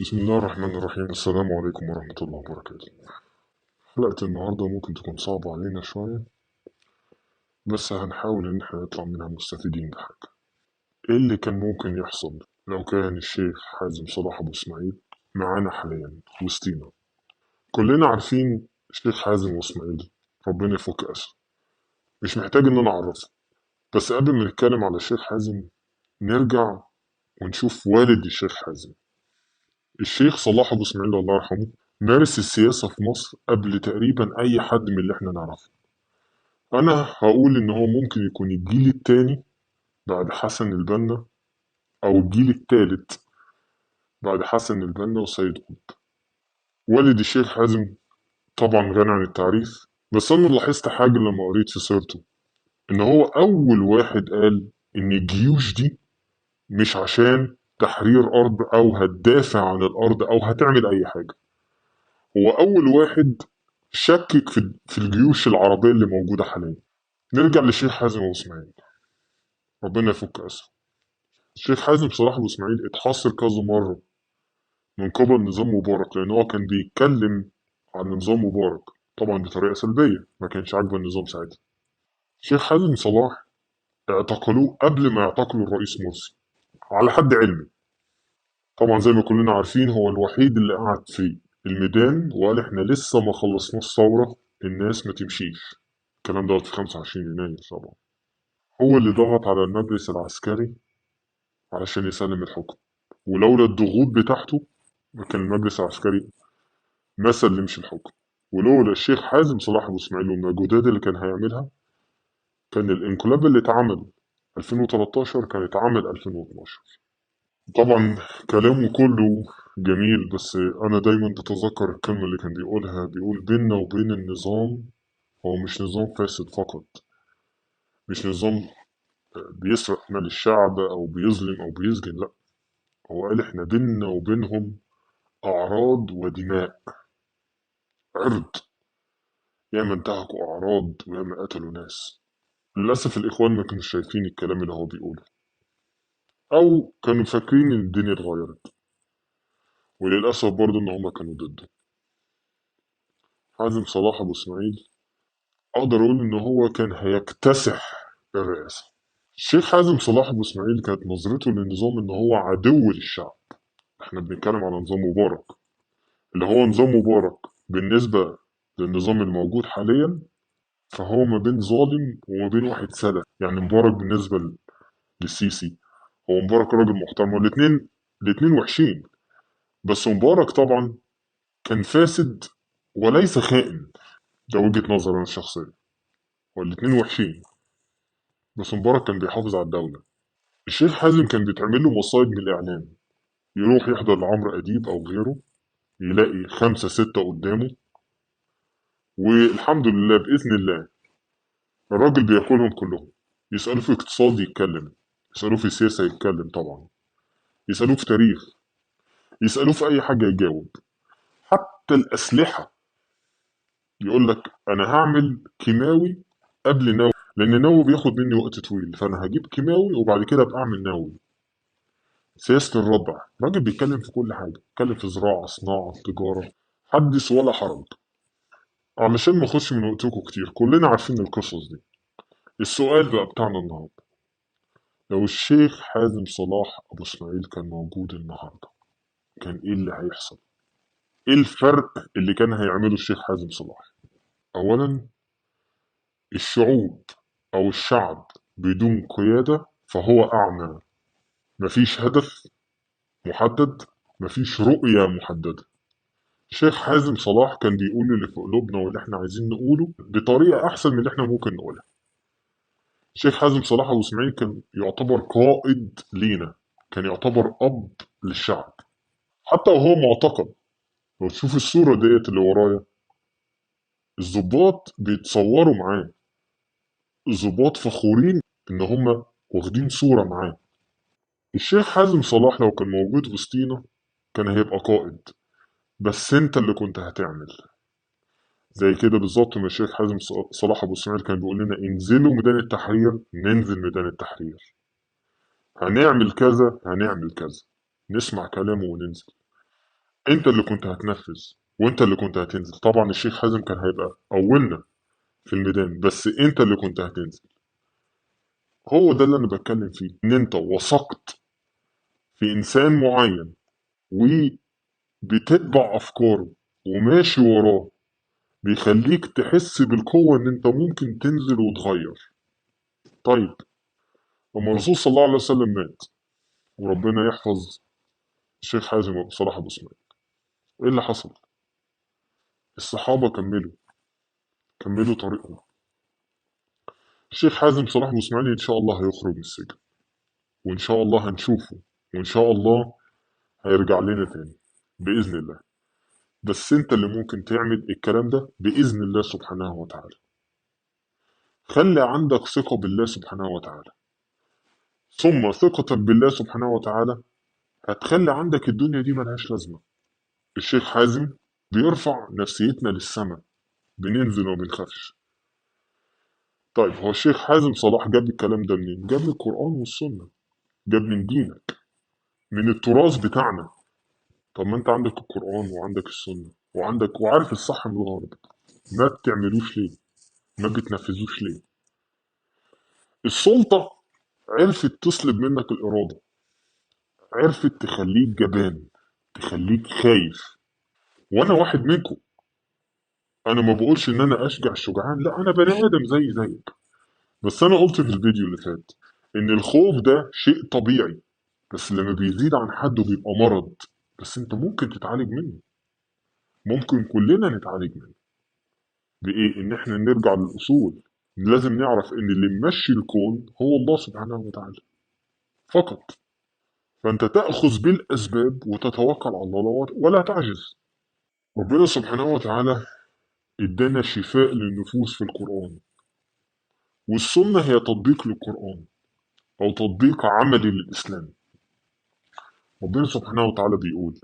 بسم الله الرحمن الرحيم. السلام عليكم ورحمة الله وبركاته. حلقة النهاردة ممكن تكون صعبة علينا شوية، بس هنحاول إن احنا نطلع منها مستفيدين بحاجة. إيه اللي كان ممكن يحصل لو كان الشيخ حازم صلاح أبو إسماعيل معانا حاليا وسطينا؟ كلنا عارفين الشيخ حازم وإسماعيل، ربنا يفك أسره، مش محتاج إن أنا أعرفه. بس قبل ما نتكلم على الشيخ حازم نرجع ونشوف والد الشيخ حازم. الشيخ صلاح أبو إسماعيل الله يرحمه مارس السياسة في مصر قبل تقريبا أي حد من اللي احنا نعرفه. أنا هقول إن هو ممكن يكون الجيل التاني بعد حسن البنا، أو الجيل التالت بعد حسن البنا وسيد قطب. والد الشيخ حازم طبعا غني عن التعريف، بس أنا لاحظت حاجة لما قريت في سيرته، إن هو أول واحد قال إن الجيوش دي مش عشان تحرير أرض أو هتدافع عن الأرض أو هتعمل أي حاجة. هو أول واحد شكك في الجيوش العربية اللي موجودة حاليا. نرجع للشيخ حازم أبو إسماعيل، ربنا يفك أسره. الشيخ حازم صلاح أبو إسماعيل اتحاصر كذا مرة من قبل نظام مبارك، لأن هو كان بيتكلم عن نظام مبارك طبعا بطريقة سلبية، ما كانش عاجبه النظام ساعتها. الشيخ حازم صلاح اعتقلوه قبل ما يعتقلوا الرئيس مرسي على حد علمي. طبعا زي ما كلنا عارفين هو الوحيد اللي قعد في الميدان وقال احنا لسه ما خلصناش ثورة، الناس ما تمشيش. الكلام دوت في 25 يناير. طبعا هو اللي ضغط على المجلس العسكري علشان يسلم الحكم، ولولا الضغوط بتاعته ما كان المجلس العسكري ما سلمش الحكم. ولولا الشيخ حازم صلاح أبو إسماعيل والمجهودات اللي كان هيعملها كان الانقلاب اللي اتعمل 2013 كان اتعمل 2012. طبعا كلامه كله جميل، بس أنا دايما بتذكر الكلمة اللي كان بيقولها، بيقول بيننا وبين النظام هو مش نظام فاسد فقط، مش نظام بيسرق مال الشعب أو بيظلم أو بيسجن، لأ، هو قال إحنا بيننا وبينهم أعراض ودماء، عرض، ياما انتهكوا أعراض وياما قتلوا ناس. للأسف الإخوان ما كانوا شايفين الكلام اللي هو بيقوله، أو كانوا فاكرين إن الدنيا اتغيرت، وللأسف برضه إن هما كانوا ضده. حازم صلاح أبو إسماعيل أقدر أقول إن هو كان هيكتسح الرئاسة. الشيخ حازم صلاح أبو إسماعيل كانت نظرته للنظام إن هو عدو للشعب. إحنا بنتكلم على نظام مبارك، اللي هو نظام مبارك بالنسبة للنظام الموجود حاليا فهو ما بين ظالم وما بين واحد سلف. يعني مبارك بالنسبة للسيسي هو مبارك راجل محترم، والاتنين وحشين، بس مبارك طبعا كان فاسد وليس خائن، ده وجهة نظري أنا الشخصية. والاتنين وحشين، بس مبارك كان بيحافظ على الدولة. الشيخ حازم كان بيتعمل له مصايب من الإعلام، يروح يحضر لعمرو أديب أو غيره يلاقي 5 6 قدامه، والحمد لله بإذن الله الراجل بياكلهم كلهم. يسألوه في اقتصاد يتكلم، يسألوه في سياسة يتكلم، طبعا يسألوه في تاريخ، يسألوه في أي حاجة يجاوب. حتى الأسلحة يقول لك أنا هعمل كيماوي قبل نووي، لأن نووي بياخد مني وقت طويل، فأنا هجيب كيماوي وبعد كده أبقى أعمل نووي. سياسة الردع، راجل بيتكلم في كل حاجة، بيتكلم في زراعة، صناعة، تجارة، حدث ولا حرج. علشان ما اخدش من وقتكم كتير، كلنا عارفين القصص دي. السؤال بقى بتاعنا النهارده، لو الشيخ حازم صلاح أبو إسماعيل كان موجود النهارده كان إيه اللي هيحصل؟ إيه الفرق اللي كان هيعمله الشيخ حازم صلاح؟ أولا، الشعوب أو الشعب بدون قيادة فهو أعمى، مفيش هدف محدد، مفيش رؤية محددة. الشيخ حازم صلاح كان بيقول اللي في قلوبنا واللي احنا عايزين نقوله بطريقة أحسن من اللي احنا ممكن نقولها. الشيخ حازم صلاح أبو إسماعيل كان يعتبر قائد لينا، كان يعتبر أب للشعب حتى وهو معتقل. لو تشوف الصورة ديت اللي ورايا، الضباط بيتصوروا معاه، الضباط فخورين إن هم واخدين صورة معاه. الشيخ حازم صلاح لو كان موجود وسطينا كان هيبقى قائد، بس انت اللي كنت هتعمل زي كده بالظبط. ما الشيخ حازم صلاح أبو إسماعيل كان بيقول لنا انزلوا ميدان التحرير، ننزل ميدان التحرير، هنعمل كذا هنعمل كذا، نسمع كلامه وننزل. انت اللي كنت هتنفذ وانت اللي كنت هتنزل. طبعا الشيخ حازم كان هيبقى اولنا في الميدان، بس انت اللي كنت هتنزل. هو ده اللي انا بتكلم فيه، ان انت وثقت في انسان معين وبتتبع افكاره وماشي وراه، بيخليك تحس بالقوة ان انت ممكن تنزل وتغير. طيب لما الرسول صلى الله عليه وسلم مات، وربنا يحفظ الشيخ حازم وابو صلاح ابو اسماعيل، ايه اللي حصل؟ الصحابة كملوا طريقهم. الشيخ حازم صلاح ابو اسماعيل ان شاء الله هيخرج من السجن، وان شاء الله هنشوفه، وان شاء الله هيرجع لنا تاني بإذن الله. بس انت اللي ممكن تعمل الكلام ده بإذن الله سبحانه وتعالى. خلي عندك ثقة بالله سبحانه وتعالى، ثم ثقتك بالله سبحانه وتعالى هتخلي عندك الدنيا دي ملهاش لازمة. الشيخ حازم بيرفع نفسيتنا للسماء، بننزل وما بنخافش. طيب هو الشيخ حازم صلاح جاب الكلام ده منين؟ جاب من القرآن والسنة، جاب من دينك، من التراث بتاعنا. طب ما انت عندك القرآن وعندك السنة وعارف الصح من الغلط، ما بتعملوش ليه؟ ما بتنفذوش ليه؟ السلطة عرفت تسلب منك الإرادة، عرفت تخليك جبان، تخليك خايف. وأنا واحد منكم، أنا ما بقولش إن أنا أشجع الشجعان، لا أنا بني آدم زي زيك، بس أنا قلت في الفيديو اللي فات إن الخوف ده شيء طبيعي، بس لما بيزيد عن حده بيبقى مرض. بس أنت ممكن تتعالج منه، ممكن كلنا نتعالج منه. بإيه؟ إن إحنا نرجع للأصول. لازم نعرف إن اللي ممشي الكون هو الله سبحانه وتعالى فقط. فأنت تأخذ بالأسباب وتتوكل على الله ولا تعجز. ربنا سبحانه وتعالى ادانا شفاء للنفوس في القرآن، والسنة هي تطبيق للقرآن أو تطبيق عملي للإسلام. ربنا سبحانه وتعالى بيقول: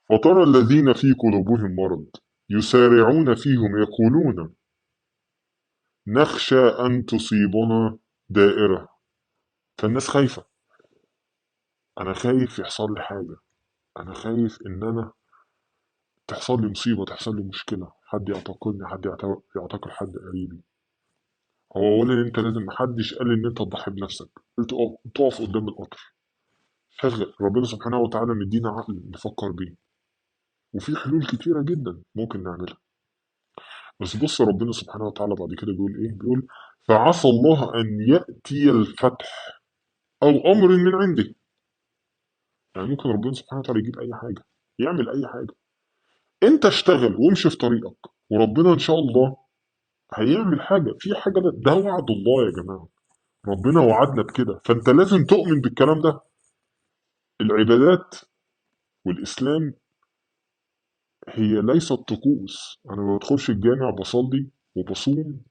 وترى الذين في قلوبهم مرض يسارعون فيهم يقولون نخشى أن تصيبنا دائرة. فالناس خايفة، أنا خايف يحصل لي حاجة، أنا خايف إن أنا تحصل لي مصيبة، تحصل لي مشكلة، حد يعتقلني، حد يعتقل حد قريبي. هو أولا أنت لازم، محدش قال إن أنت تضحي بنفسك، تقف قدام القطر. شغل ربنا سبحانه وتعالى مدينا عقل نفكر بيه، وفي حلول كتيرة جدا ممكن نعملها. بس بص ربنا سبحانه وتعالى بعد كده بيقول إيه؟ بيقول فعسى الله أن يأتي الفتح أو أمر من عنده. يعني ممكن ربنا سبحانه وتعالى يجيب أي حاجة، يعمل أي حاجة. أنت اشتغل وامشي في طريقك، وربنا إن شاء الله هيعمل حاجة. في حاجة، ده وعد الله يا جماعة، ربنا وعدنا بكده، فأنت لازم تؤمن بالكلام ده. العبادات والإسلام هي ليست طقوس، أنا ما بدخلش الجامع بصلي وبصوم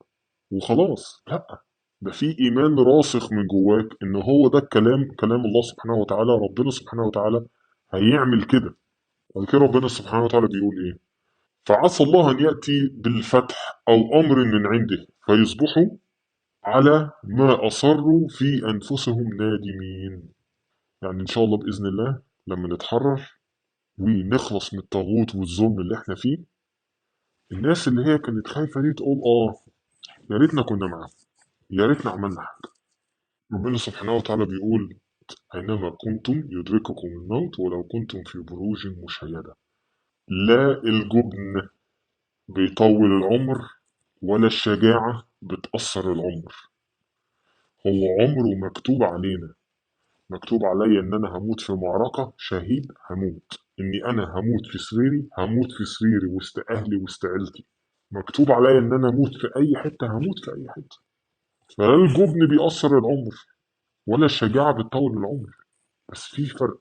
وخلاص، لا، ده في إيمان راسخ من جواك إن هو ده الكلام، كلام الله سبحانه وتعالى، ربنا سبحانه وتعالى هيعمل كده. بعد كده ربنا سبحانه وتعالى بيقول إيه؟ فعسى الله أن يأتي بالفتح أو أمر من عنده فيصبحوا على ما أصروا في أنفسهم نادمين. يعني إن شاء الله بإذن الله لما نتحرر ونخلص من الطاغوت والظلم اللي احنا فيه، الناس اللي هي كانت خايفة دي تقول يا ريتنا كنا معاهم، يا ريتنا عملنا حاجة. ربنا سبحانه وتعالى بيقول أينما كنتم يدرككم الموت ولو كنتم في بروج مشيدة. لا الجبن بيطول العمر ولا الشجاعة بتقصر العمر. هو عمره مكتوب علينا، مكتوب عليا إن أنا هموت في معركة شهيد، هموت، إني أنا هموت في سريري، هموت في سريري وسط أهلي وسط عيلتي. مكتوب عليا إن أنا أموت في أي حتة، هموت في أي حتة. فلا الجبن بيقصر العمر ولا الشجاعة بتطول العمر. بس في فرق،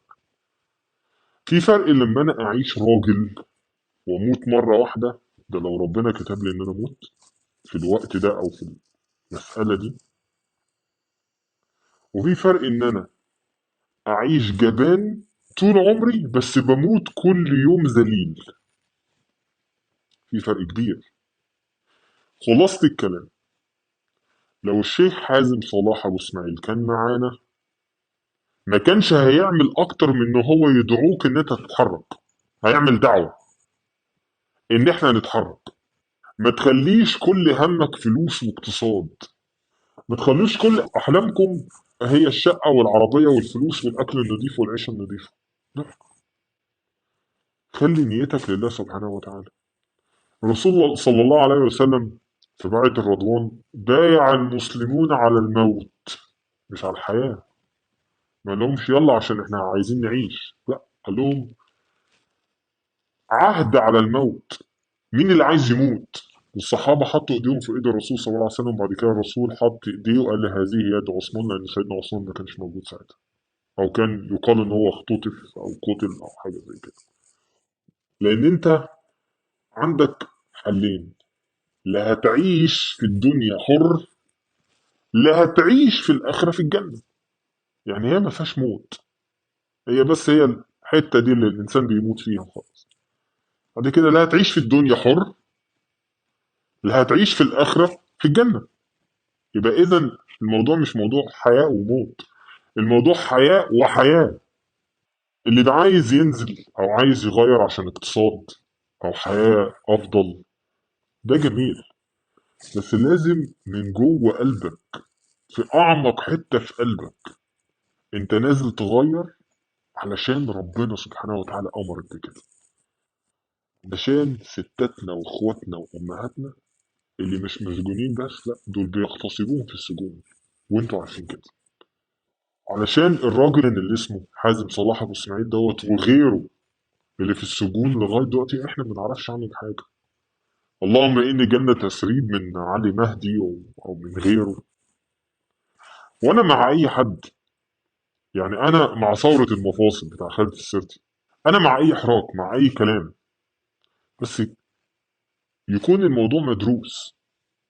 في فرق لما أنا أعيش راجل وأموت مرة واحدة، ده لو ربنا كتب لي إن أنا أموت في الوقت ده أو في المسألة دي، وفي فرق إن أنا أعيش جبان طول عمري بس بموت كل يوم ذليل. في فرق كبير. خلاصة الكلام، لو الشيخ حازم صلاح أبو إسماعيل كان معانا ما كانش هيعمل أكتر من إن هو يدعوك إن أنت تتحرك. هيعمل دعوة ان احنا نتحرك. ما تخليش كل همك فلوس واقتصاد، ما تخليش كل احلامكم هي الشقة والعربية والفلوس والاكل النظيف والعيشة النظيفة. لا، خلي نيتك لله سبحانه وتعالى. الرسول صلى الله عليه وسلم في بيعة الرضوان بايع المسلمون على الموت مش على الحياة. ما لهمش يلا عشان احنا عايزين نعيش، لا، قال لهم عهد على الموت. مين اللي عايز يموت؟ والصحابة حطوا ايديهم في ايد الرسول صلى الله عليه وسلم، وبعد كده الرسول حط ايديه وقال هذه يد عثمان، لان سيدنا عثمان ما كانش موجود ساعتها، او كان يقال ان هو اختطف او قتل او حاجة زي كده. لان انت عندك حلين، لا هتعيش في الدنيا حر، لا هتعيش في الاخرة في الجنة. يعني هي ما فيهاش موت، هي بس هي الحتة دي اللي الانسان بيموت فيها خالص. بعد كده لا هتعيش في الدنيا حر، لا هتعيش في الاخرة في الجنة. يبقى اذا الموضوع مش موضوع حياة وموت، الموضوع حياة وحياة. اللي ده عايز ينزل او عايز يغير عشان اقتصاد او حياة افضل، ده جميل، بس لازم من جوه قلبك، في اعمق حتة في قلبك، انت نازل تغير علشان ربنا سبحانه وتعالى امرك بكده، علشان ستاتنا واخواتنا وامهاتنا اللي مش مسجونين بس، لا دول بيغتصبوهم في السجون وانتوا عارفين كده، علشان الراجل اللي اسمه حازم صلاح ابو اسماعيل دوت وغيره اللي في السجون لغايه دلوقتي احنا ما نعرفش عنهم حاجه. اللهم ان جالنا تسريب من علي مهدي او من غيره. وانا مع اي حد، يعني انا مع ثوره المفاصل بتاع خالد السرتي، انا مع اي حراك، مع اي كلام، بس يكون الموضوع مدروس،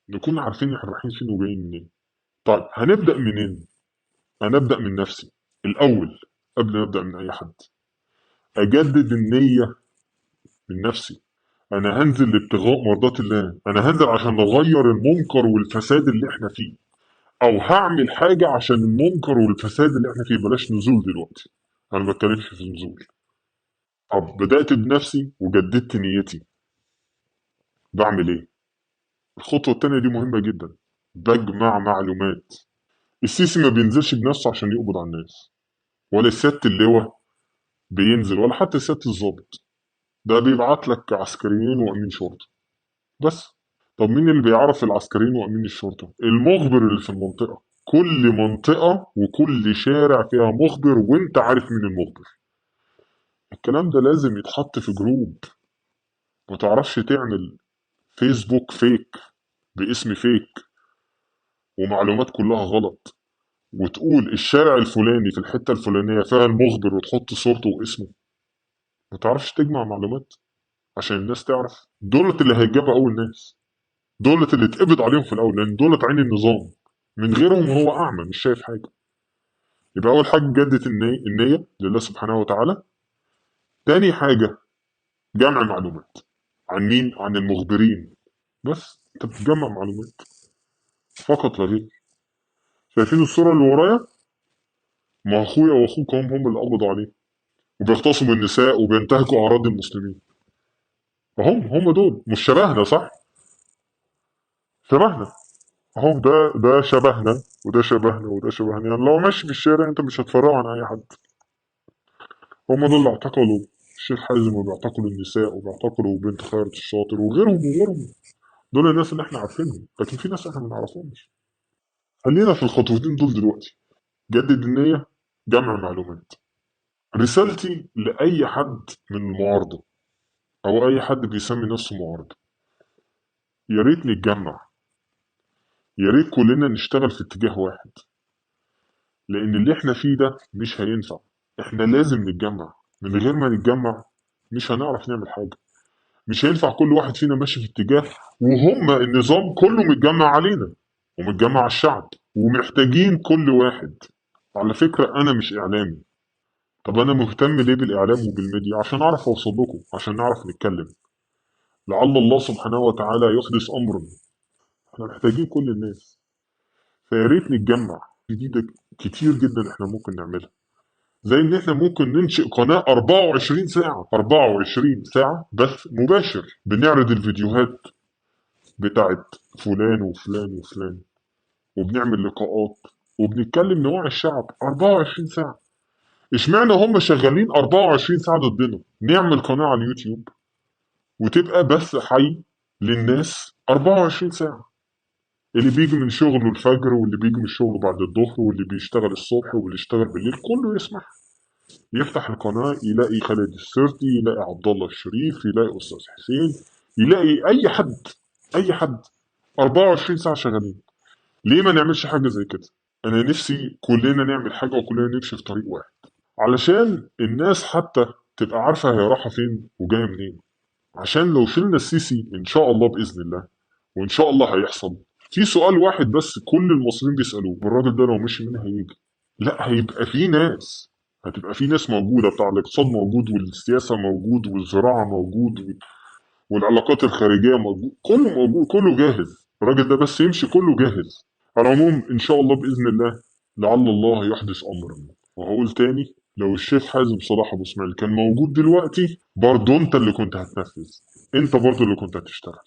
نكون عارفين احنا رايحين فين وجايين منين. طيب هنبدا منين؟ هنبدا من نفسي الاول قبل ما ابدا من اي حد. اجدد النيه من نفسي، انا هنزل لابتغاء مرضات الله، انا هنزل عشان اغير المنكر والفساد اللي احنا فيه، او هعمل حاجه عشان المنكر والفساد اللي احنا فيه. بلاش نزول دلوقتي، انا ما بتكلمش في نزول. طب بدات بنفسي وجددت نيتي، بعمل ايه؟ الخطوه التانية دي مهمه جدا، بجمع معلومات. السيسي ما بينزلش بنفسه عشان يقبض على الناس، ولا سياده اللواء بينزل، ولا حتى سياده الضابط، ده بيبعت لك عسكريين وامين شرطه بس. طب مين اللي بيعرف العسكريين وامين الشرطه؟ المخبر اللي في المنطقه. كل منطقه وكل شارع فيها مخبر، وانت عارف مين المخبر. الكلام ده لازم يتحط في group. ما تعرفش تعمل فيسبوك fake باسم fake ومعلومات كلها غلط، وتقول الشارع الفلاني في الحته الفلانيه فيها المخبر وتحط صورته واسمه. ما تعرفش تجمع معلومات عشان الناس تعرف. دولت اللي هيتجابوا اول ناس، دولت اللي اتقبض عليهم في الاول، لان دولت عين النظام، من غيرهم هو اعمى مش شايف حاجه. يبقى اول حاجه جدت النيه لله سبحانه وتعالى. تاني حاجه جمع معلومات عن مين؟ عن المخبرين. بس انت بتجمع معلومات فقط لا غير. شايفين الصوره اللي ورايا؟ ما اخويا واخوك هم اللي قبضوا عليه، وبيغتصبوا النساء وبينتهكوا اعراض المسلمين. هم دول مش شبهنا صح؟ شبهنا اهو، ده شبهنا وده شبهنا وده شبهنا. يعني لو ماشي في الشارع انت مش هتفرقه عن اي حد. هم دول اللي اعتقلوا الشيخ حازم، وبيعتقلوا النساء، وبيعتقلوا بنت خيرت الشاطر وغيرهم وغيرهم. دول الناس اللي احنا عارفينهم، لكن في ناس احنا ما نعرفهمش. خلينا في الخطوتين دول دلوقتي، جدد النية، جمع معلومات. رسالتي لأي حد من المعارضة أو أي حد بيسمي نفسه معارضة، يا ريت نتجمع، يا ريت كلنا نشتغل في اتجاه واحد، لأن اللي احنا فيه ده مش هينفع. احنا لازم نتجمع، من غير ما نتجمع مش هنعرف نعمل حاجة. مش هينفع كل واحد فينا ماشي في اتجاه، وهم النظام كله متجمع علينا ومتجمع على الشعب، ومحتاجين كل واحد. على فكرة أنا مش إعلامي. طب أنا مهتم ليه بالإعلام وبالميديا؟ عشان أعرف أوصل لكم، عشان نعرف نتكلم، لعل الله سبحانه وتعالى يحدث أمرا. احنا محتاجين كل الناس، فيا ريت نتجمع. جديدة كتير جدا احنا ممكن نعملها. زي ان احنا ممكن ننشئ قناة 24 ساعة، 24 ساعة بث مباشر، بنعرض الفيديوهات بتاعت فلان وفلان وفلان، وبنعمل لقاءات وبنتكلم نوعي الشعب 24 ساعة. اشمعنى هم شغالين 24 ساعة ضدنا؟ نعمل قناة على اليوتيوب وتبقى بث حي للناس 24 ساعة، اللي بيجي من شغله الفجر واللي بيجي من شغله بعد الظهر واللي بيشتغل الصبح واللي يشتغل بالليل، كله يسمع. يفتح القناة يلاقي خالد السرتي، يلاقي عبد الله الشريف، يلاقي أستاذ حسين، يلاقي أي حد، أي حد 24 ساعة شغالين. ليه ما نعملش حاجة زي كده؟ أنا نفسي كلنا نعمل حاجة وكلنا نمشي في طريق واحد، علشان الناس حتى تبقى عارفة هي رايحة فين وجاية منين. عشان لو شلنا السيسي إن شاء الله بإذن الله، وإن شاء الله هيحصل، في سؤال واحد بس كل المصريين بيسألوه، الراجل ده لو مشي مين هيجي؟ لا، هيبقى في ناس، هتبقى في ناس موجودة، بتاع الاقتصاد موجود، والسياسة موجود، والزراعة موجود، والعلاقات الخارجية موجود، كله موجود، كله جاهز. الراجل ده بس يمشي كله جاهز. على العموم إن شاء الله بإذن الله لعل الله يحدث أمرا. وهقول تاني، لو الشيخ حازم صلاح أبو إسماعيل كان موجود دلوقتي برضه أنت اللي كنت هتنفذ، أنت برضه اللي كنت هتشتغل.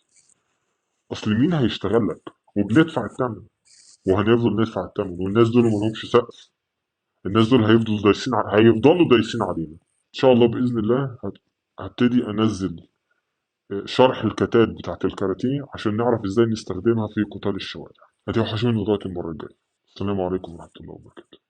أصل مين هيشتغل لك؟ وبندفع الثمن، وهنفضل ندفع الثمن، والناس دول ما لهمش سقف، الناس دول هيفضلوا دايسين هيفضلوا دايسين علينا. إن شاء الله بإذن الله هبتدي أنزل شرح الكتات بتاعت الكاراتيه عشان نعرف إزاي نستخدمها في قتال الشوارع. هتوحشوني لغاية المرة الجاية. السلام عليكم ورحمة الله وبركاته.